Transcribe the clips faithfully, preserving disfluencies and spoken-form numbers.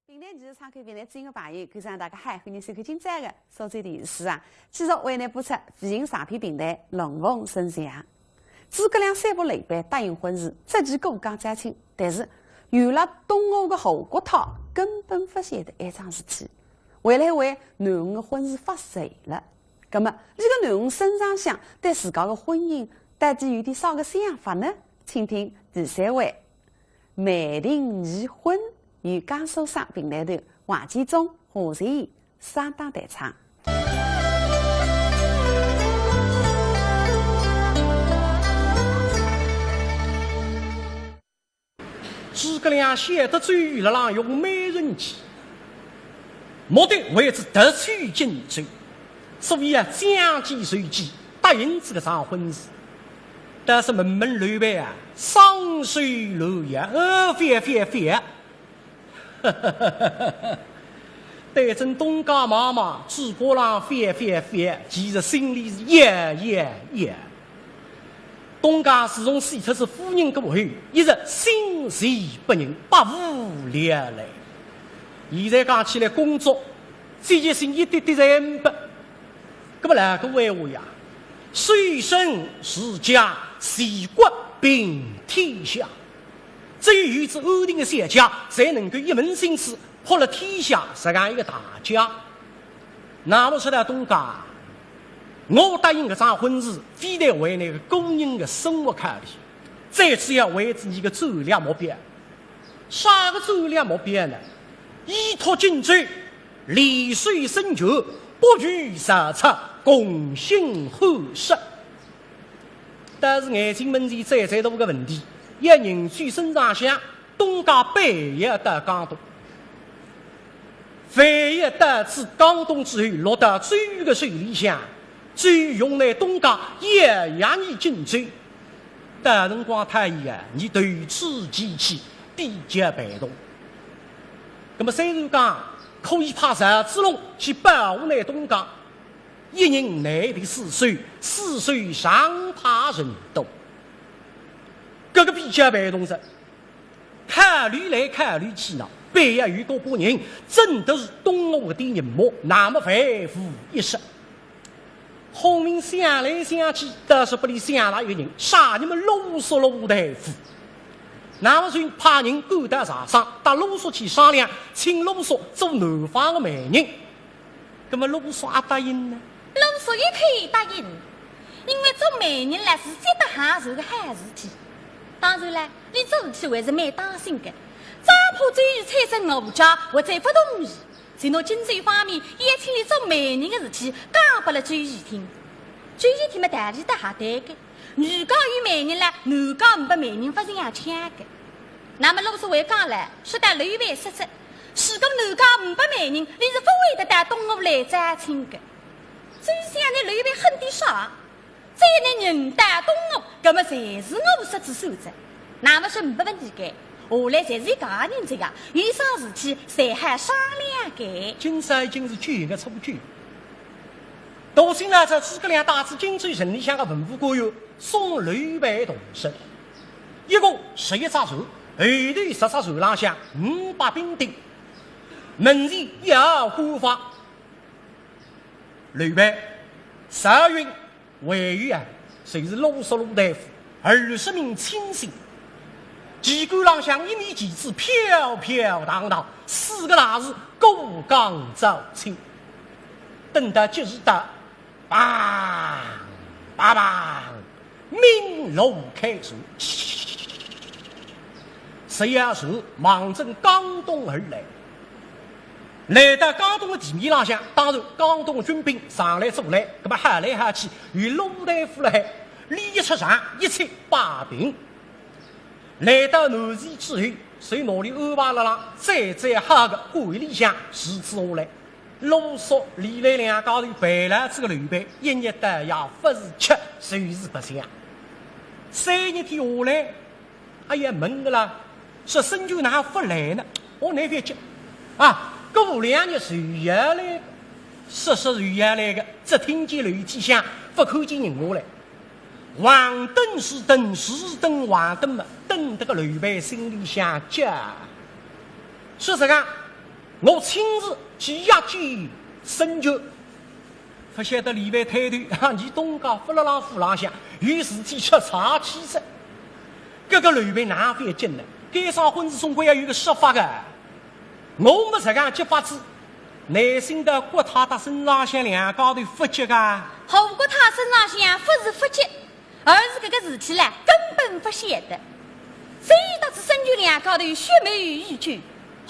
评弹艺术，唱口评弹，知音个朋友，观众大家好，欢迎收看今朝个苏州电视书场。继续为您播出微型长篇评弹《龙凤呈祥》。诸葛亮三步雷板答应婚事，只提过江招亲，但是有了东吴个吴国太根本勿晓得埃桩事体，回来为囡儿个婚事发愁了。葛么，伊个囡儿孙尚香对自家个婚姻到底有点啥个想法呢？请听第三回。 梅亭议婚，由江苏省评弹团王建忠、夏瑞燕双档弹唱。诸葛亮晓得周瑜辣浪用美人计，目的为之夺取荆州，所以啊，将计就计， 答应仔搿桩婚事。但是问问刘备啊，双手乱摇，呃，覅覅覅。对准东家望望，嘴巴浪覅覅覅，其实心里是摇摇摇。东家自从死脱仔夫人过后，一直心绪不宁，百无聊赖。现在讲起来工作，积极性一点点侪没。 葛么哪个闲话呀？修身齐家，治国平天下。只有有仔安定个小家，才能够一门心思扑辣天下实梗一个大家。葛么说到东家，我答应搿桩婚事，非但为倷个个人个生活考虑，最主要为仔倷个战略目标。啥个战略目标呢？依托荆州， 联手孙权，不与曹操，共兴汉室。但是眼睛门前最最大个问题，要认准孙尚香，东家必要到江东。万一到仔江东之后，落到周瑜个手里向，周瑜用倷东家要压倷荆州， 到辰光太远啊，倷投鼠忌器，比较被动。葛么虽然讲可以派赵子龙去保护倷东家，一人难敌四手，四手常怕人多。搿个比较被动哉，考虑来考虑去呢，必要有个把人，真个是东吴个人马，葛么万无一失。 孔明想来想去，倒是拨俚想着一个人，啥人么？鲁肃鲁大夫。葛么就派人赶到柴桑，搭鲁肃去商量，请鲁肃做男方个媒人。葛么鲁肃阿答应呢？鲁肃一口答应，因为做媒人唻是值得享受个好事体。当然唻，俚做事体还是蛮当心个，只怕周瑜产生误解或者勿同意， 就拿荆州方面邀请俚做媒人个事体讲拨了周瑜听。周瑜听么道理倒还对个，女家有媒人唻，男家呒不媒人勿是也抢个。葛么鲁肃还讲唻，说到刘备说说，如果男家呒不媒人，俚是勿会得到东吴来招亲个。周瑜想倷刘备恨得啥？ 只要倷人到东吴，葛么侪是我说仔算哉。葛么说呒不问题个，下来侪是一家人哉呀，有啥事体侪好商量个。今朝已经是九月初九，大清老早诸葛亮带仔荆州城里向个文武官员送刘备动身，一共十一只船，后头十只船浪向五百兵丁，门前一号官房，刘备、赵云、 还有啊，就是鲁肃鲁大夫，二十名亲信，旗杆浪向一面旗帜飘飘荡荡，四个大字过江招亲。等到吉时到，砰，砰，砰，鸣锣开船。十一只船望准江东而来。 来到江东个地面浪向，当然江东个军兵上来阻拦，葛么喊来喊去，有鲁大夫辣海，俚一出场，一切摆平。来到南徐之后，随拿俚安排辣浪最最好个馆闿里向住仔下来。鲁肃、李儒两家头陪牢仔个刘备，一日到夜勿是吃就是白相。三日天下来， 哎呀，问个啦，说孙权哪勿来呢？哦，倷覅急啊，过两日就要来个，说说就要来个，只听见楼梯响，勿看见人下来。横等竖等，竖等横等嘛，等得个刘备心里向急。说实梗，我亲自去约见孙权。勿晓得李白推头，哈，倷东家勿勒浪府浪向，有事体出差去哉。搿个刘备哪会急呢？该桩婚事总归要有个说法个。我末实梗急法子，难寻得国太搭孙尚香两家头勿急个。吴国太孙尚香勿是勿急， 而是搿个事体唻，根本勿晓得。只搭仔孙权两家头血脉已久，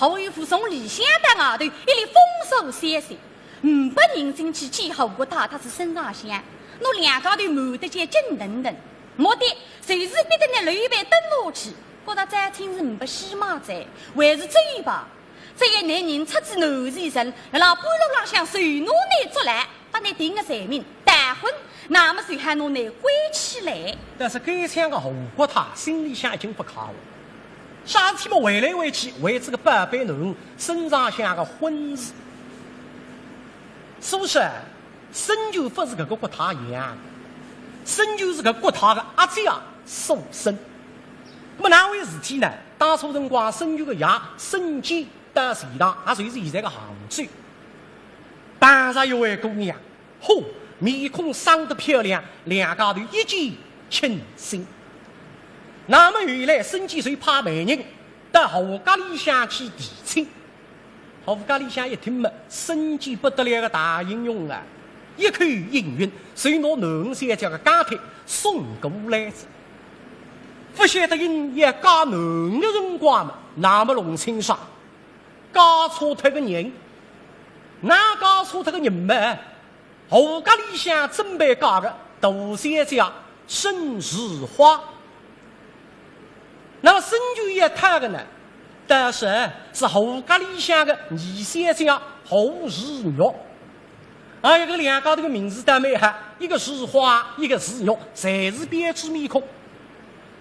吴有福从里向到外头一律封锁消息，呒拨人进去见吴国太搭仔孙尚香，拿两家头瞒得结结登登，目的就是逼得拿刘备蹲下去，觉着张青是呒拨希望哉，还是走吧。 只要拿人出仔南徐城，辣辣半路浪向受拿拿捉牢，搭拿定个罪名，逃婚，那末随后拿拿关起来。但是该厢个吴国太心里向已经勿快活，啥事体末回来回去，为仔个宝贝囡儿孙尚香个婚事。所以说，孙权勿是搿个国太养个，孙权是搿国太个阿姐啊，所生。那么哪回事体呢？当初辰光，孙权个爷孙坚 到钱塘，也就是现在个杭州，碰着一位姑娘，嚯，面孔生得漂亮，两家头一见倾心。那么后来孙坚就派媒人到吴家里向去提亲，吴家里向一听末，孙坚勿得了个大英雄啊，一口应允，就拿囡儿小姐个嫁帖送过来哉。勿晓得因为嫁囡儿个辰光末，那么弄清爽， 嫁错脱个人。哪嫁错脱个人末？吴家里向准备嫁个大小姐孙如花。那么孙权要讨个呢，倒是是吴家里向个二小姐吴如玉。啊，搿个两家头个名字倒蛮好，一个如花，一个如玉，侪是标致面孔。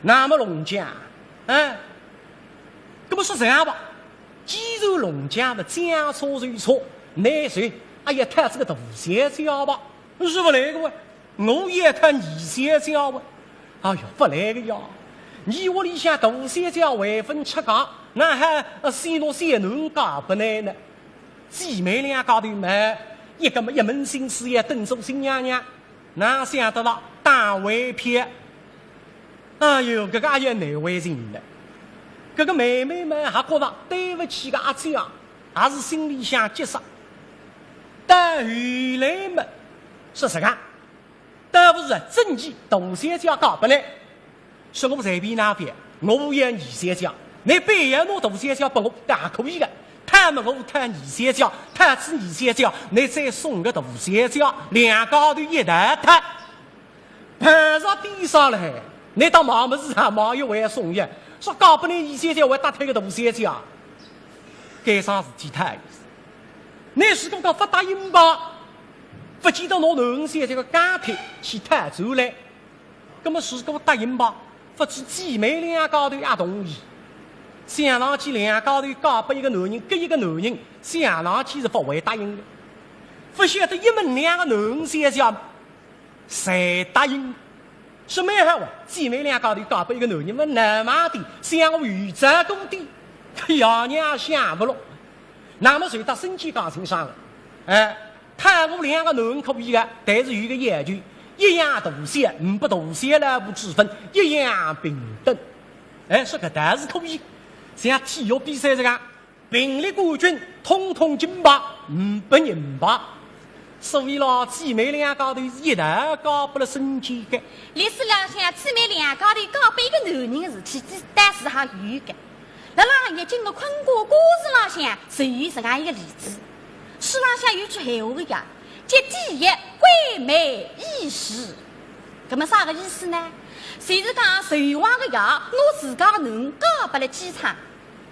那么弄僵，哎，搿么说实梗吧， 既然弄僵末，将错就错，倷说，哎呀，讨仔个大小姐吧，是勿来个哇，我也讨二小姐哇。哎呀，勿来个呀，倷屋里向大小姐还朆出嫁，哪哼，呃，先拿小囡嫁拨倷呢？姊妹两家头末，一个末一门心思要等做新娘娘， 哪想得到打回票。哎哟，搿个阿要难为情哉。搿个妹妹末还觉着对勿起个阿姐啊，也是心里向急煞。到后来末，说实梗，倒勿是啊，真个大小姐嫁勿来， 说我随便哪哼，我要二小姐，倷非要拿大小姐拨我，倒也可以个。讨末我讨二小姐，讨仔二小姐，倷再送个大小姐，两家头一道讨。碰着点啥了嘿，倷倒买物事啊，买一回送一回，说嫁拨倷二小姐，还搭脱个大小姐啊？该桩事体忒有意思。倷如果讲勿答应吧，勿见得拿囡儿小姐个嫁帖去讨转来。 葛末如果答应吧，勿知姊妹两家头也同意。想上去两家头嫁拨一个男人，搿一个男人想上去是勿会答应个。勿晓得一问两个囡儿小姐，侪答应。说蛮好啊，姊妹两家头嫁拨一个男人嘛，难嘛点，想我有照顾点，爷娘想勿落。那么就搭孙坚讲清爽了，哎， 讨我两个囡儿可以个，但是有个要求，一样大小，呒拨大小老婆之分，一样平等。哎，说搿倒是可以，像体育比赛实梗，并列冠军统统金牌，呒拨银牌。所以咯，姊妹两家头是一道嫁拨了孙坚个。历史浪向姊妹两家头嫁拨一个男人个事体，倒是还有个。 辣辣越剧个昆歌歌词浪向，就有实梗一个例子。书浪向有句闲话个呀，叫第一闺妹一时。葛末啥个意思呢？就是讲纣王个爷拿自家个囡嫁拨了姬昌，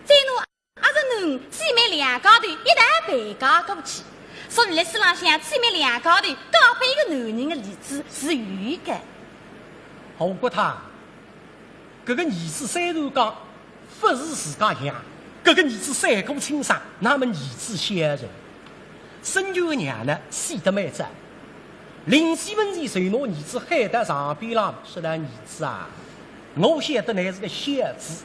再拿阿侄囡姊妹两家头一道陪嫁过去。所以历史浪向姊妹两家头嫁拨一个男人个例子是有个。吴国太， 搿个儿子虽然讲勿是自家养，搿个儿子三顾亲生，那么儿子孝顺。孙权个娘呢，死得蛮早。临死门前就拿儿子喊到床边浪，说道：“儿子啊，我晓得倷是个孝子，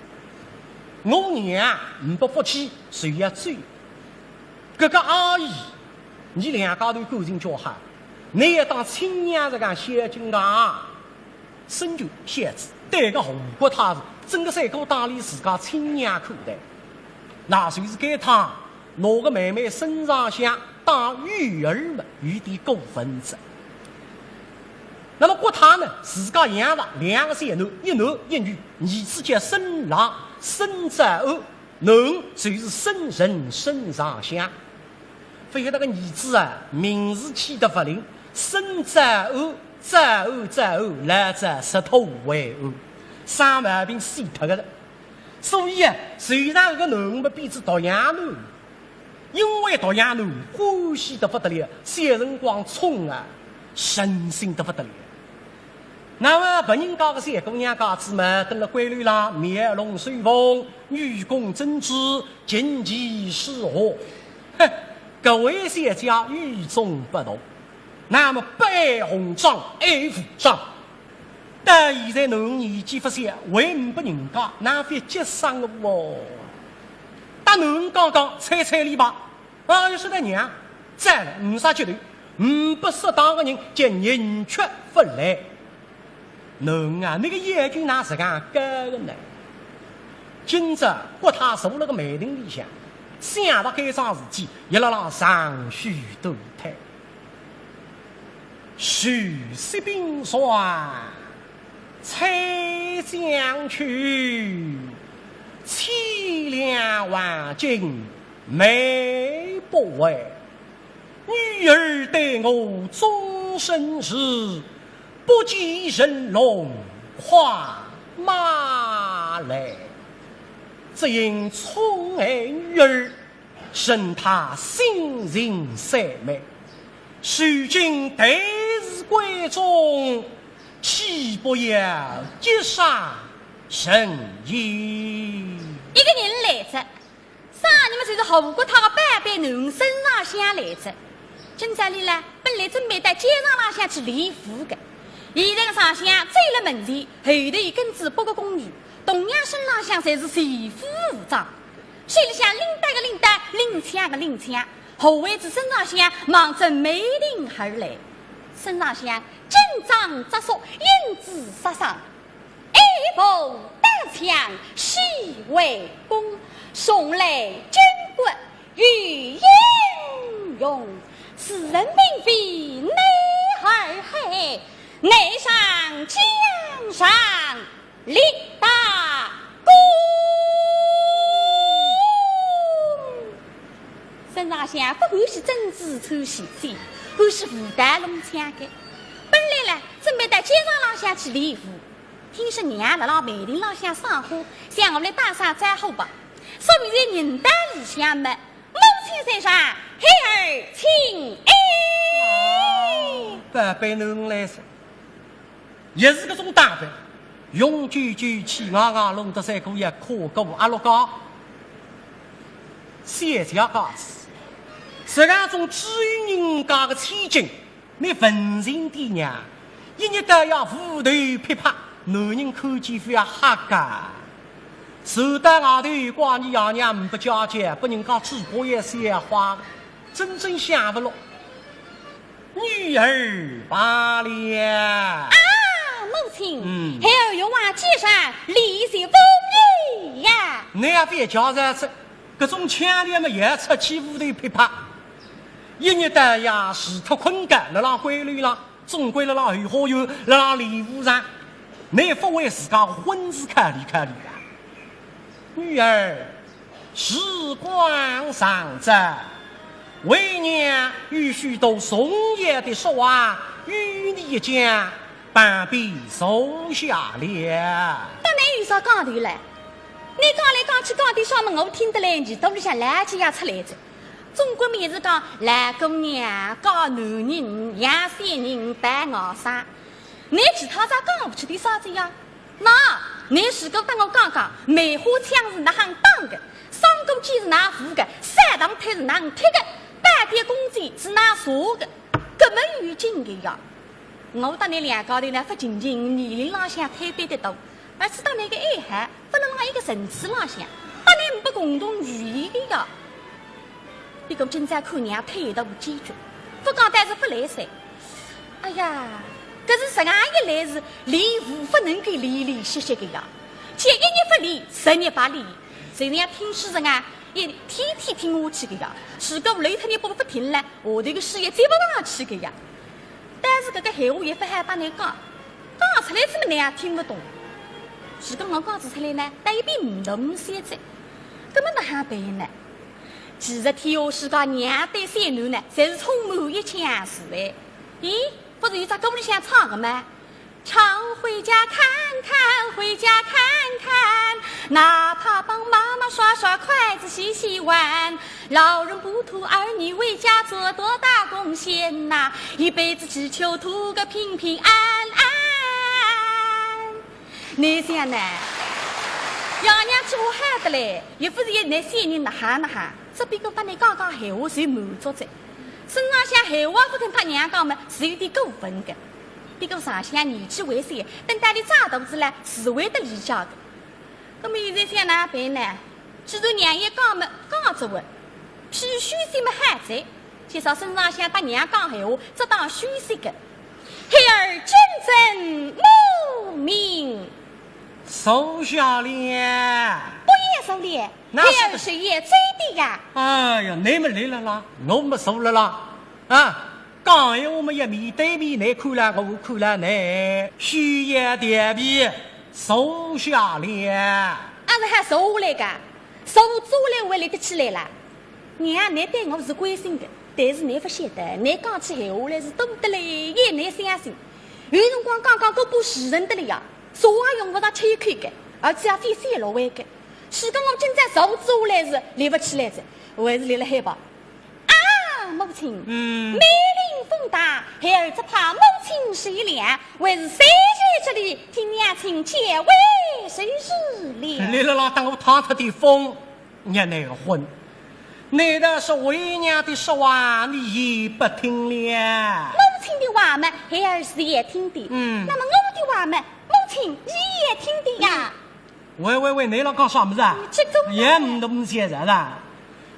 我娘呒拨福气，就要走。搿个阿姨，伲两家头感情交好，倷也当亲娘实梗孝敬啊。沈黛笑仔，对个吴国太是真个像个当俚自家亲娘看待。那就是该趟拿个妹妹沈尚香当女儿嘛，有点过分哉。那么国太呢，自家养了两个小囡，一男一女，儿子叫沈朗、沈昭安，囡就是沈晨、沈尚香。勿晓得个儿子啊，名字起得勿灵，沈昭安，昭安，昭安，老早食土为安，生毛病死脱个了。所以啊，虽然搿个囡嘛变仔独养囡，因为独养囡欢喜得勿得了，小辰光宠啊，任性得勿得了。那么别人家个小姑娘家子嘛，蹲辣闺楼浪，描龙绣凤，女工针织，琴棋书画。哼，搿位小姐与众不同。那么不爱红妆，爱武妆。但现在囡年纪勿小，还呒不人家，哪勿急煞个哦？搭囡刚刚猜猜俚吧。 啊，要是倷娘，再了，呒啥吃头，呒不适当个人，叫宁缺毋来。囡啊，倷个要求哪实梗高个呢？今朝国太坐辣个梅亭里向，想着该桩事体，一辣辣长吁短叹。 水色冰霜，采将去，凄凉还尽梅不为。女儿待我终身事，不及乘龙跨马来。只因宠爱女儿， 任她心情散漫，如今待字闺中，岂不要急煞人也？一个人来哉，啥人嘛，就是吴国太个宝贝囡儿沈尚香来哉。今朝俚呢，本来准备到街场浪向去练武个，现在个尚香走辣门前，后头跟仔八个宫女，同样身浪向侪是全副武装。 手里向拎刀个拎刀，拎枪个拎枪，护卫仔沈尚香望准梅亭而来。沈尚香紧装扎束，英姿飒爽，一步登场喜为公，从来巾帼与英雄，世人并非内二害，乃上江上 立大功。沈尚香勿欢喜针黹穿线，欢喜舞刀弄枪个。本来呢，准备到街场浪向去练武，听说娘辣辣梅亭浪向赏花，想我来打声招呼吧。说明在人到里向么，母亲在上，孩儿请安。宝贝囡来哉。 也是搿种打扮，雄赳赳气昂昂，弄得像个要跨过鸭绿江。小姐家子，实梗种知音人家个千金，倷文静点呀，一日到夜舞刀劈拍，男人看见覅吓个。传到外头怪倷爷娘呒不家教，拨人家嘴巴也笑花，真正想勿落。 女儿罢了。啊，母亲，嗯。孩儿欲往街上练习武艺呀。倷也覅叫哉，搿种腔调么也出去舞刀劈拍。一日到夜除脱困觉，辣辣闺楼浪，总归辣辣后花园，辣辣练武场。倷勿为自家个婚事考虑考虑啊？女儿， 时光尚早，为娘有许多重要的说话与你讲，旁边坐下了。搭倷有啥讲头唻？倷讲来讲去讲点啥么，我听得来耳朵里向老茧也出来哉。总归么是讲，老姑娘教男人，养小人，办外甥。倷其他啥讲勿出点啥哉呀？ 喏，倷如果搭我讲讲，梅花枪是哪亨打个，双股剑是哪舞个，散堂腿是哪踢个，宝剑弓箭是哪射个，搿么有劲个呀。我搭倷两家头呢，勿仅仅年龄浪向推扳得多，而且搭倷个爱好勿辣辣一个层次浪向，搭倷呒不共同语言个呀。搿个今朝看娘态度坚决，勿讲但是勿来三。哎呀，搿是实梗一来是连无勿能够连连续续个呀，前一日勿连，十日白连，就像听书实梗，一天天听下去个呀，如果漏脱一步勿听了，下头个书也接勿上去个呀。但是搿个闲话也勿好帮侬讲，讲出来仔么侬也听勿懂。如果我讲仔出来呢，但一边唔懂三哉，搿么哪哈办呢？ 其实天下世界娘对小囡呢，侪是充满一腔慈爱。咦，勿是有只歌里向唱个吗？常回家看看，回家看看，哪怕帮妈妈刷刷筷子、洗洗碗。老人不图儿女为家做多大贡献呐，一辈子只求图个平平安安。 侬想呢？爷娘做好得嘞，又勿是要拿小囡哪哈哪哈，只不过帮侬讲讲闲话就满足哉。身浪向闲话勿肯搭娘讲么，是有点过分个。不过想想年纪还小，等到伊长大仔了，是会得理解个。那么现在想哪办呢？既然娘也讲么，讲则完，譬如休息么好哉， 今朝身浪向搭娘讲闲话，只当休息个。孩儿尊称母名。坐下了。不也坐了，那是孩儿是也走的呀。哎呀，你们来了啦，我们坐了啦。啊，讲闲话么也面对面，你看了我，我看了你，休要调皮，坐下了。俺是还坐下来个，坐坐来还立得起来啦。 娘，侬对我是关心个，但是侬勿晓得，侬讲起闲话来是多得嘞，也难相信。有辰光讲讲过不是人得了呀，茶也用勿着吃一口个，而且也费事落胃个。如果我今朝坐坐下来是立勿起来哉，还是立了海吧。啊，母亲，嗯。梅林风大，孩儿只怕母亲受凉，还是站在这里听娘亲解围就是了。你了啦，当我趟脱点风。 你那个昏，难道是为娘的说话你也不听了？母亲的话嘛，孩儿是也听的。嗯。那么我的话嘛，母亲你也听的呀。喂喂喂，你老讲啥么子啊？这个也唔懂现在啦。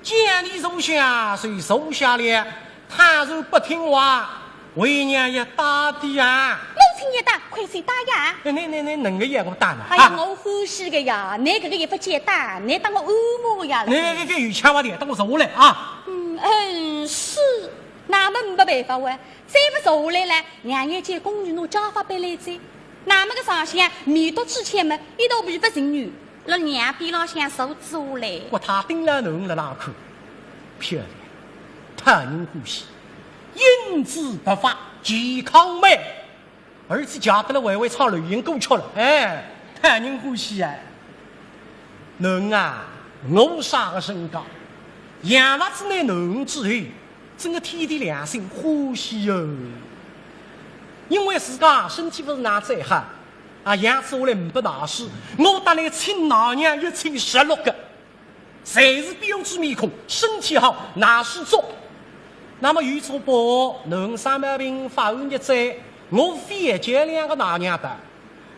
见你坐下，就坐下了， 他若不听话，为娘也打的呀。母亲也打，亏谁打呀？那那那那能个也给我打呢？哎呀，啊，我欢喜个呀，你搿个也不简单，你当我恶魔呀？你这这有钱话的，等我坐下来啊。嗯嗯，是，那么没办法喂，再不坐下来了，娘也见公主拿家法背来哉。那么个上相，面对之前么，一道皮不情愿。 辣娘边浪向坐坐嘞。我他盯牢侬辣浪看，漂亮，讨人欢喜，英姿勃发，健康美，而且嫁得了还会唱流行歌曲了，哎，讨人欢喜哎。侬啊，我啥个身价，养了仔侬之后， 真个天地良心欢喜哟。因为自家身体勿是哪再好，啊，养仔下来呒不奶水，我搭侬亲奶娘一亲十六个，侪是标致面孔，身体好，奶水足。那么有种不，侬生毛病发寒热哉，我非要叫两个奶娘吧。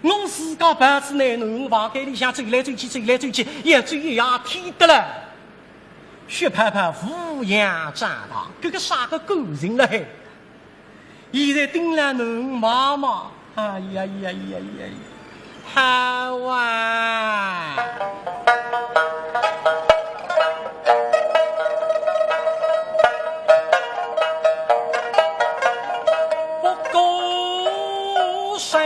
我自家抱仔侬，侬房间里向走来走去，走来走去，越走越野天得了。血泡泡抚养长大，搿个啥个感情了嘿？现在盯牢侬妈妈，哎呀呀呀呀呀，好啊！ 不过山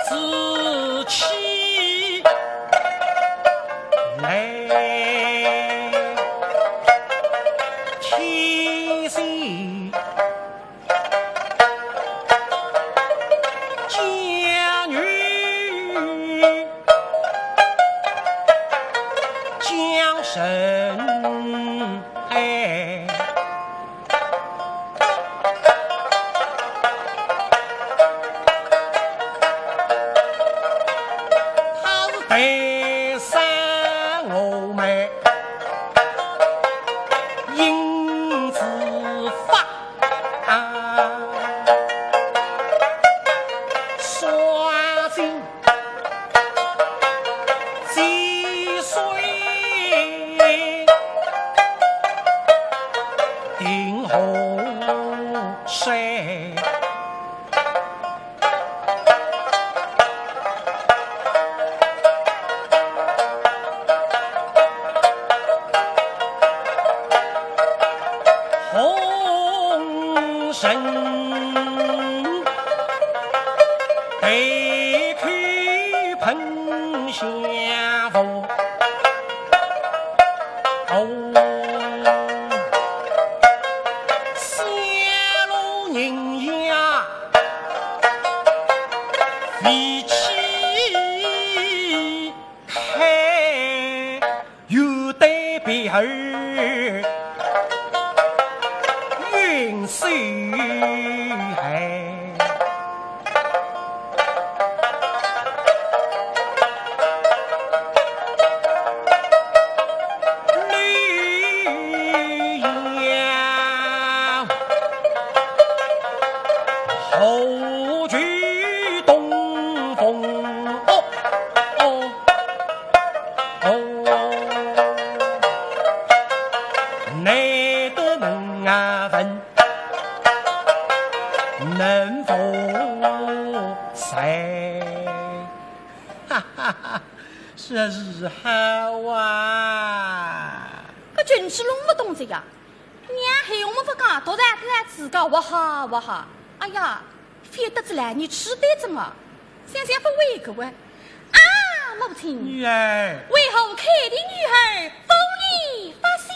头志气来，天生 家女将身爱。他是待上我们 英姿发，双睛滴水定河水。红尘，对口喷香火。哦，香炉人呀，未曾开，又对别儿云水海。 绿杨何惧东风？哦，哦，哦，难得能啊问，能否在？哈哈哈，这是好啊！搿真是弄勿懂哉呀！ 娘喊我们勿讲，独然独然自家哇哈哇哈。哎呀，非得自来你痴呆子嘛。想想勿为个问。啊，母亲，女儿。为何看的女儿不言不笑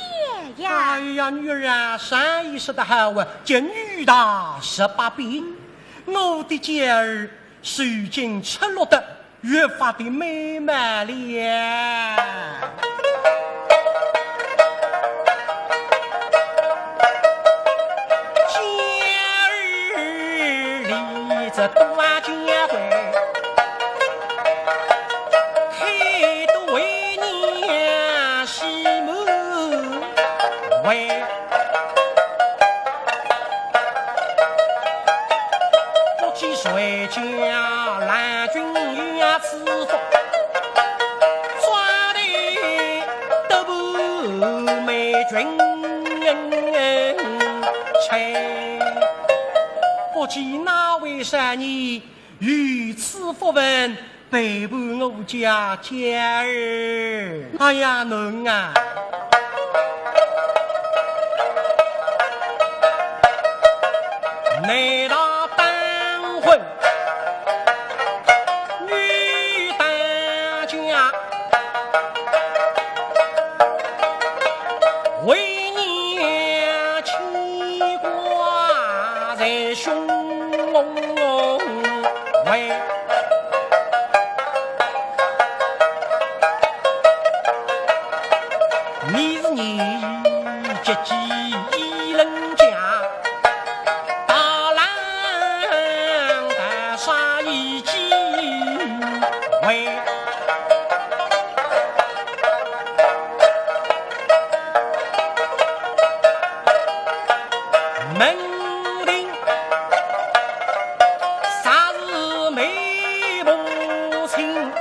呀？哎呀，女儿啊，常言说得好啊，叫女大十八变。我的娇儿如今出落得 越发的美满了。今日里这大家会，开得为娘喜满怀。 不知谁家郎君有此福，抓得德不美君妻。不知哪位少年有此福分， 陪伴我家娇儿。哎呀，囡啊！男大当婚，女当嫁，为娘牵挂在胸怀。 你是年纪既人家，大郎大嫂已几回。门庭 啥是媒婆亲，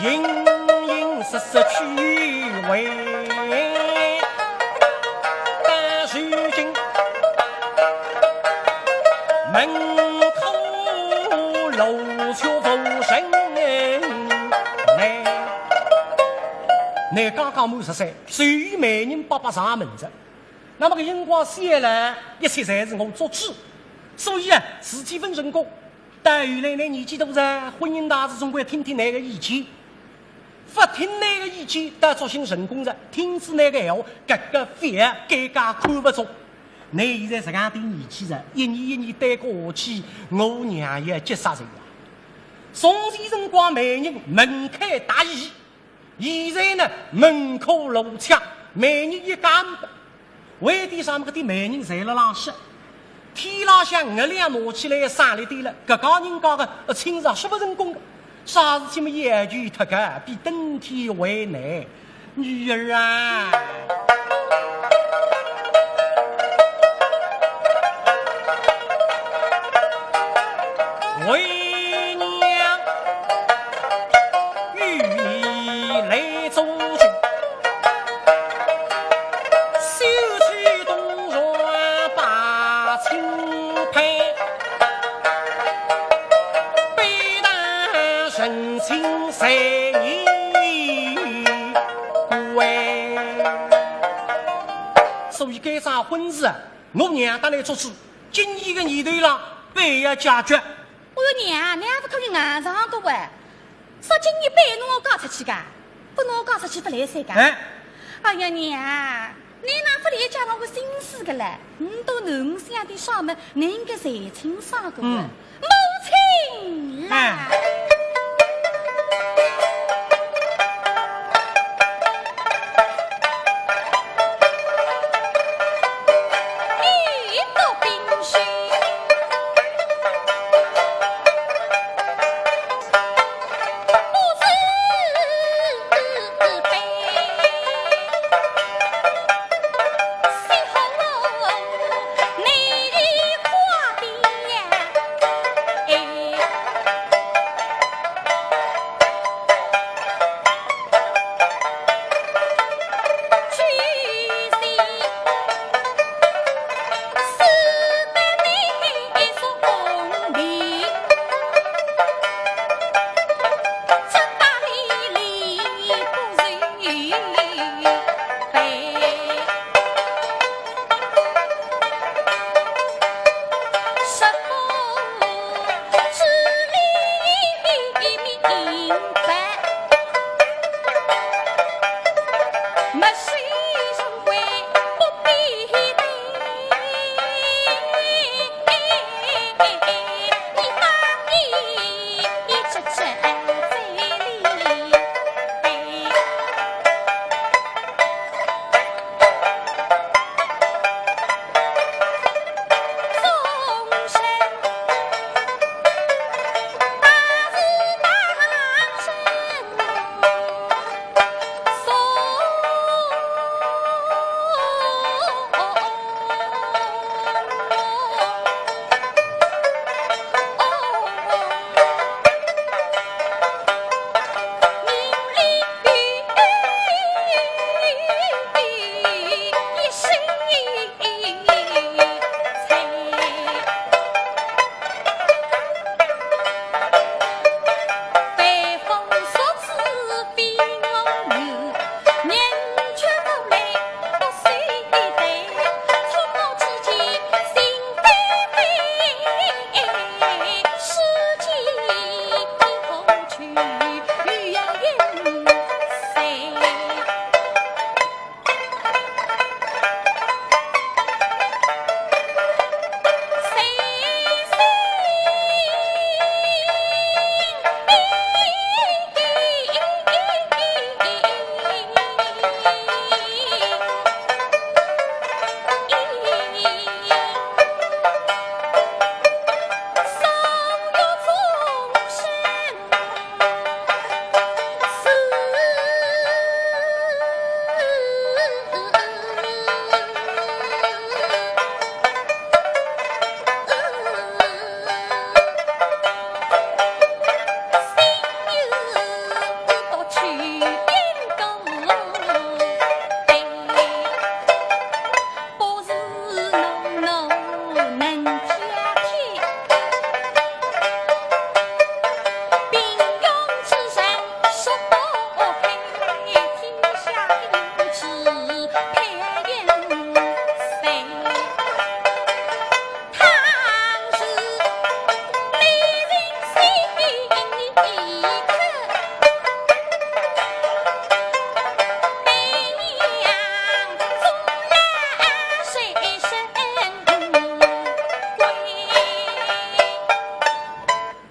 隐隐约约去回。但如今门口楼却无人来。乃刚刚满十三，所以媒人伯伯上门哉。 那么搿辰光想来，一切侪是我做主。所以啊，事体勿成功。但后来呢，年纪大哉，婚姻大事总归听听倷个意见。勿听倷个意见，倒作兴成功哉，听仔倷个闲话，搿个反而更加看勿中。倷现在实梗点年纪哉，一年一年耽搁下去，我娘要急煞哉呀。从前辰光媒人门开大喜， 现在呢，门口罗雀，媒人一家。为点啥么？搿点媒人侪辣浪歇，天浪向月亮拿起来省力点了，搿家人家个，呃，亲事说勿成功个。啥事体么？要求忒高，比登天还难。女儿啊，为娘人情谁人关。所以该桩婚事啊，我娘搭倷做主，今年个年头浪，必要解决。哎哟娘，倷也勿可以硬上个喂。说今年必拿我嫁出去个，勿拿我嫁出去勿来三个。哎。哎呀娘， 倷哪勿理解我个心思个嘞？倷到囡儿想点啥么，倷应该侪清爽个。嗯。母亲啦。哎。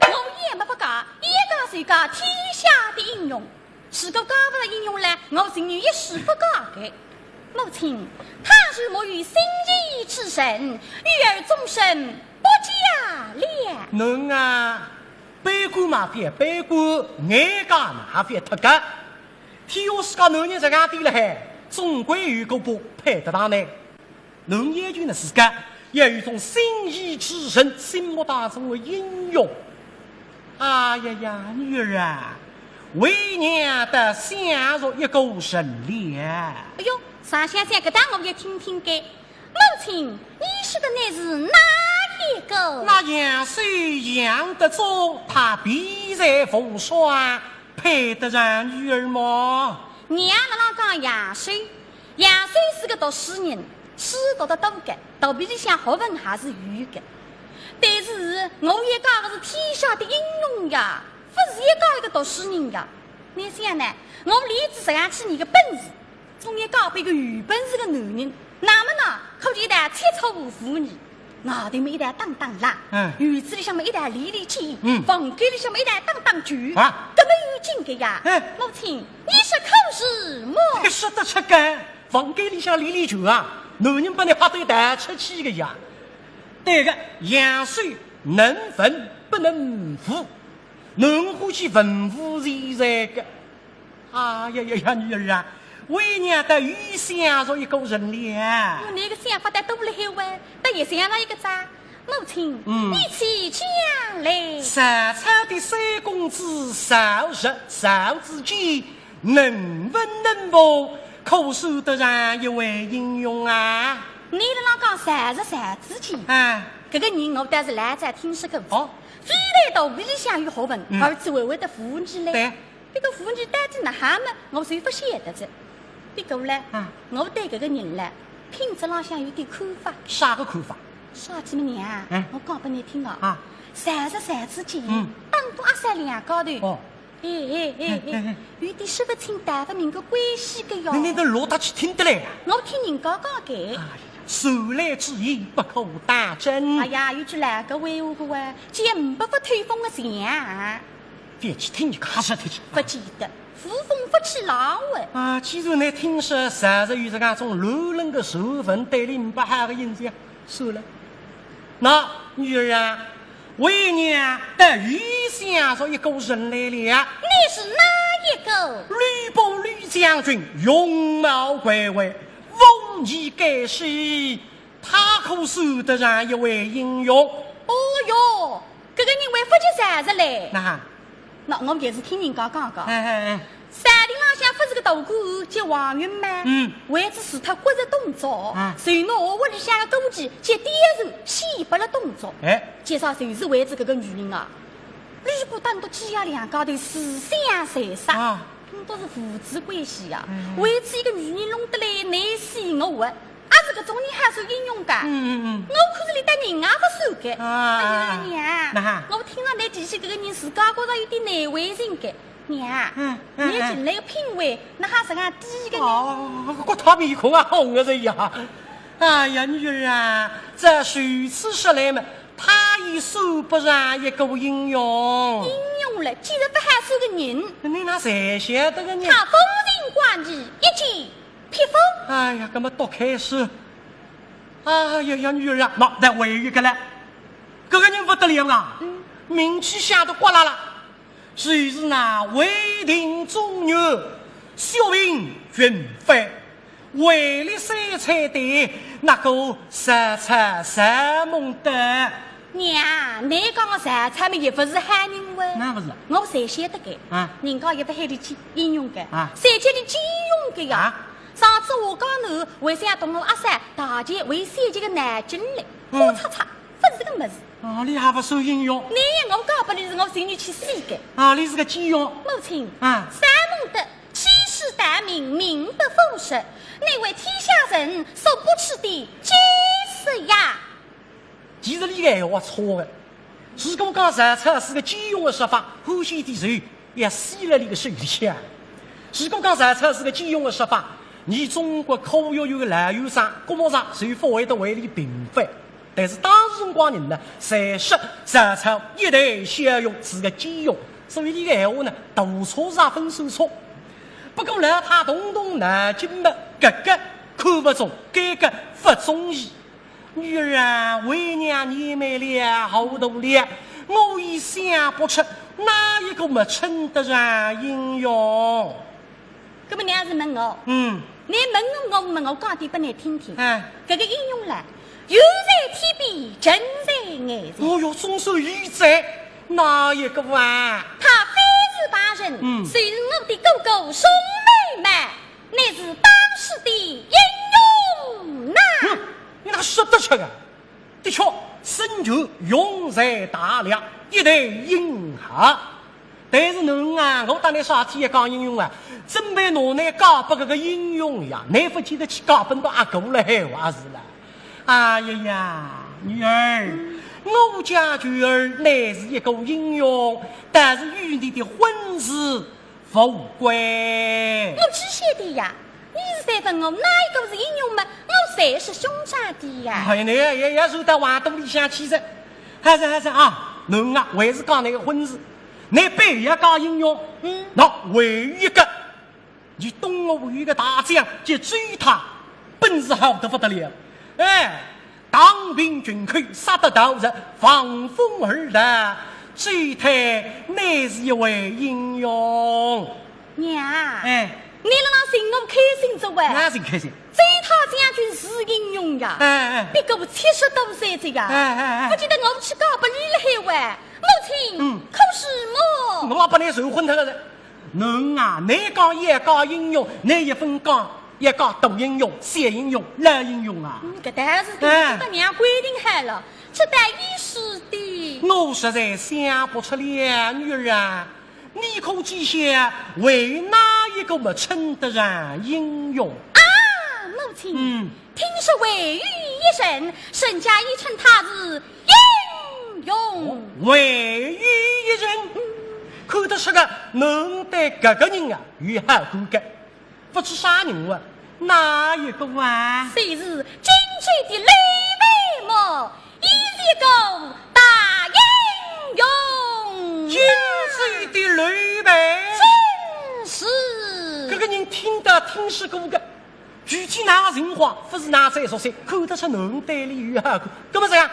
我也没法讲，一讲就讲天下的英雄。 如果嫁勿着英雄了，我情愿一世勿嫁个。母亲，倘若没有心仪之人，女儿终身不嫁了。囡啊，悲观嘛覅悲观，眼界嘛覅忒高。天下世界男人实梗点了海，总归有个把配得上呢。 侬要求呢自家要有一种心仪之人，心目当中的英雄。哎呀呀，女儿啊，为娘倒想着一个人了。哎哟，啥想想搿搭我也听听看。母亲，你说的乃是哪个。那杨修杨德祖，他比才无双，配得上女儿么？娘辣辣讲杨修，杨修是个读书人，书读得多个，肚皮里向学问还是有个。但是我要讲个是天下的英雄呀，勿是要讲一个读书人呀。你想呢？我练仔实梗几年个本事， 总要嫁拨一个有本事个男人，那么呢，可以一道切磋武艺，外头么一道打打蜡，嗯。院子里向么一道练练剑，嗯。房间里向么一道打打拳，啊。搿么有劲个呀。哎。母亲，你说可是么？说得出个，房间里向练练拳啊，男人拨倷吓得要逃出去个呀。对个，杨修能文不能武，能欢喜文武全才个。 哎呀呀呀，女儿啊，为娘倒又想着一个人了。哟，倷个想法倒多了海哇，倒也想着一个哉。母亲，嗯。你且讲来。曹操的三公子曹植、曹子建，能文能武，可算得上一位英雄啊。倷辣辣讲曹植、曹子建？哎。搿个人我倒是老早听说过。哦。非但肚皮里向有学问，嗯。而且还会得武艺嘞。对。 搿个武艺到底哪哈么，我是勿晓得哉。不过嘞，啊。我对搿个人嘞，品质浪向有点看法。啥个看法？啥体么娘啊？哎。我讲拨倷听哦。啊。曹植曹子建，嗯。当初阿三两家头，哦。哎哎哎哎，哎哎哎。有点说勿清道勿明个关系个哟。倷，倷倒落搭去听得来啊？我听人家讲个。哎呀，传来之言不可当真。哎呀，有句老古闲话个哇，叫呒不勿透风个墙。 覅去听伊讲啥体去。勿见得，无风勿起浪喂。啊，既然倷听说曹植有实梗种乱伦个传闻，对倷呒不好个印象，算了。那，女儿啊，为娘倒又想着一个人来了。你是哪一个？吕布吕将军，容貌魁伟，武艺盖世， 他可算得上一位英雄。哦哟，搿个人还勿及曹植嘞。哪哈？那我也是听人家讲讲。哎哎哎。朝廷浪向勿是个大官叫王允吗？嗯。为仔除脱国贼董卓，啊。就拿屋里向个歌妓叫貂蝉献拨了董卓。哎。其实就是为仔搿个女人啊，吕布当初几爷两家头自相残杀。啊。 倷倒是父子关系呀，嗯。为仔一个女人弄得来倷死我活，阿是搿种人还算英雄个？嗯嗯嗯。我看是连搭人也勿算个。啊。哎呀娘，哪哈？我听了倷提起搿个人，自家觉着有点难为情个。娘，嗯嗯倷近来个品味，哪哈实梗低个呢？哦，搿个面孔啊，红个是呀。哎呀，女儿啊，这如此说来嘛， 他也算不上一个英雄。英雄了，既然勿好算个人，倷哪才晓得个呢？他风情万里，一剑劈风。哎呀，搿么倒开始。哎呀呀，女儿啊，那再还有一个嘞，搿个人勿得了啊，嗯。名气响得呱啦啦，就是那魏定中原，薛平军法。 位列三才的那个曹操曹孟德。娘，倷讲个曹操嘛，也勿是好人喂。哪勿是？我侪晓得个。啊。人家也勿喊俚英雄个，啊。侪叫俚奸雄个呀。啊。上次我讲倷为啥同我阿三大姐为三姐个闹剧嘞，嗯。花叉叉，勿是个物事。啊，俚还勿算英雄。倷我讲拨倷是我心里去死个。啊，俚是个奸雄。母亲，啊。曹孟德 欺世盗名，名不副实，乃为天下人所不齿的奸贼呀。其实俚个闲话错个。如果讲曹操是个奸雄个说法，汉献帝就要死勒俚个手里向。如果讲曹操是个奸雄个说法，伲中国科学院个老院长郭沫若就勿会得为俚平反。 但是当时辰光人呢，侪说曹操一代枭雄是个奸雄，所以俚个闲话呢，大错是也勿算错。不过老太动动脑筋么，搿个看勿中，该个勿中意。女儿啊，为娘年迈了，糊涂了，我也想不出哪一个么称得上英雄。 搿么娘是问我，嗯。倷问我，我么我讲点拨倷听听。哎。搿个英雄啦，远在天边，近在眼前。哦哟，总算有哉，哪一个啊？他非是别人，嗯。就是我的哥哥宋美龄，乃是当世的英雄呐。嗯，倷哪说得出啊？的确，身就雄才大略，一代英豪。但是侬啊，我搭侬啥体一讲英雄啊，准备拿侬嫁拨搿个英雄呀，侬勿见得去嫁拨到阿哥了海话是啦。哎呀呀，女儿，我家权儿乃是一个英雄，但是与你的婚事无关。我知晓的呀，你是在问我哪一个是英雄嘛？我侪是兄长的呀。哎，侬也也也说到话肚里向去哉。还是还是啊，侬啊，还是讲那个婚事，侬必要嫁英雄。嗯。那还有一个，你东吴有一个大将叫周泰，本事好得不得了。哎， 当兵军口，杀得逃日，望风而逃。周泰乃是一位英雄。娘，哎，你辣辣寻我开心哉喂？哪寻开心？周泰将军是英雄呀，哎哎，别个七十多岁哉呀，哎哎哎，不见得我去嫁拨伊了海喂。母亲，嗯，可是么？我要拨侬愁昏脱了。 侬啊，侬讲一个英雄，侬一分讲一个大英雄、小英雄、老英雄啊。嗯，搿倒是对，哎，搿个娘规定好了，这倒也是的。我实在想不出来，女儿啊，你可知晓为哪一个么称得上英雄？啊，母亲，嗯，听说唯有一人，人家也称他是英雄。哦，唯有一人，看得出个，侬对搿个人啊， 有好感个，不知啥人物，哪一个啊？就是荆州的刘备么，伊是一个大英雄。荆州的刘备？正是。搿个人听得听说过个，具体哪个情况，不是哪再熟悉，看得出侬对伊有好感。搿么这样，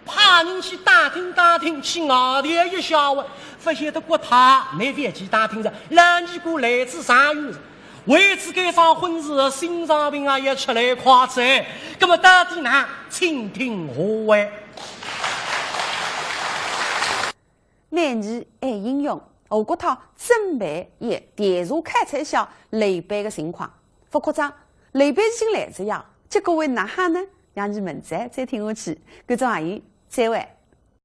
派人去打听打听，去外头一下问，勿晓得国太，侬覅去打听哉，老尼姑来自上游哉，为仔该桩婚事，心脏病啊也出来快哉。葛么到底哪，请听下回。男儿爱英雄，吴国太准备也调查考察一下刘备个情况。勿过哉，刘备已经来哉呀，结果会哪哈呢？让你们再再听下去。观众朋友，再会。